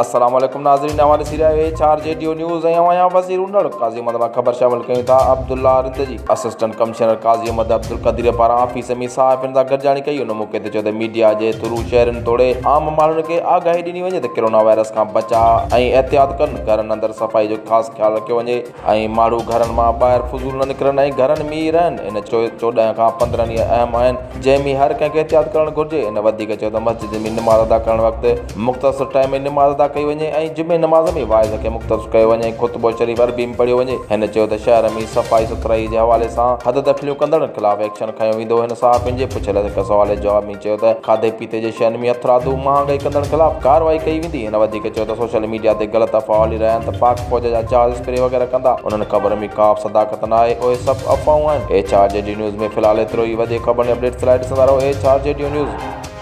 السلام عليڪم ناظرين اوهان ڏسي رهيا آهيو H R G D news ۽ اوهان آهيان وزير انڙ قاضي احمد مان خبر شامل ڪيون ٿا عبدالله رند جي اسسٽنٽ ڪمشنر قاضي احمد عبدالقدير پاران آفيس ۾ صحافين سان گڏجاڻي ڪئي ان موقعي تي چيو ته ميڊيا جي ٿرو شهرين توڙي عام ماڻهن کي آگاهي ڏني وڃي ته ڪرونا وائرس کان بچاء ۽ احتياط ڪن گهرن اندر صفائي جو خاص خيال رکيو وڃي ۽ ماڻهو گهرن مان ٻاهر فضول نه نڪرن ۽ گهرن ۾ ئي رهن. ان 14 کان 15 ڏينهن اهم آهن، جنهن ۾ هر ڪنهن کي احتياط ڪرڻ گهرجي. هن وڌيڪ چيو ته مسجد ۾ نماز ادا ڪرڻ وقت مختصر ٽائيم ۾ نماز ادا ڪئي وڃي ۽ جمعي نماز ۾ واعظ کي مختصر ڪيو وڃي ۽ خطبو شريف عربي ۾ پڙهيو وڃي. هن چيو ته شهر ۾ صفائي سٿرائي جي حوالي سان حد دخليون ڪندڙن خلاف ايڪشن کنيو ويندو. هن صحافين جي پڇيل هڪ سوال جي جواب ۾ چيو ته کاڌي پيتي جي شين ۾ هٿرادو مهانگائي ڪندڙن خلاف ڪارروائي ڪئي ويندي. هن وڌيڪ چيو ته سوشل ميڊيا تي غلط افواهه هلي رهيا آهن ته پاڪ فوج جا جهاز اسپري وغيره ڪندا، انهن خبرن ۾ ڪابه صداقت نه آهي، اهي سڀ افواهون آهن. H R G D news ۾ في الحال ايترو ئي، وڌيڪ خبرن ۽ اپڊيٽس لاء ڏسندا رهو H R G D news.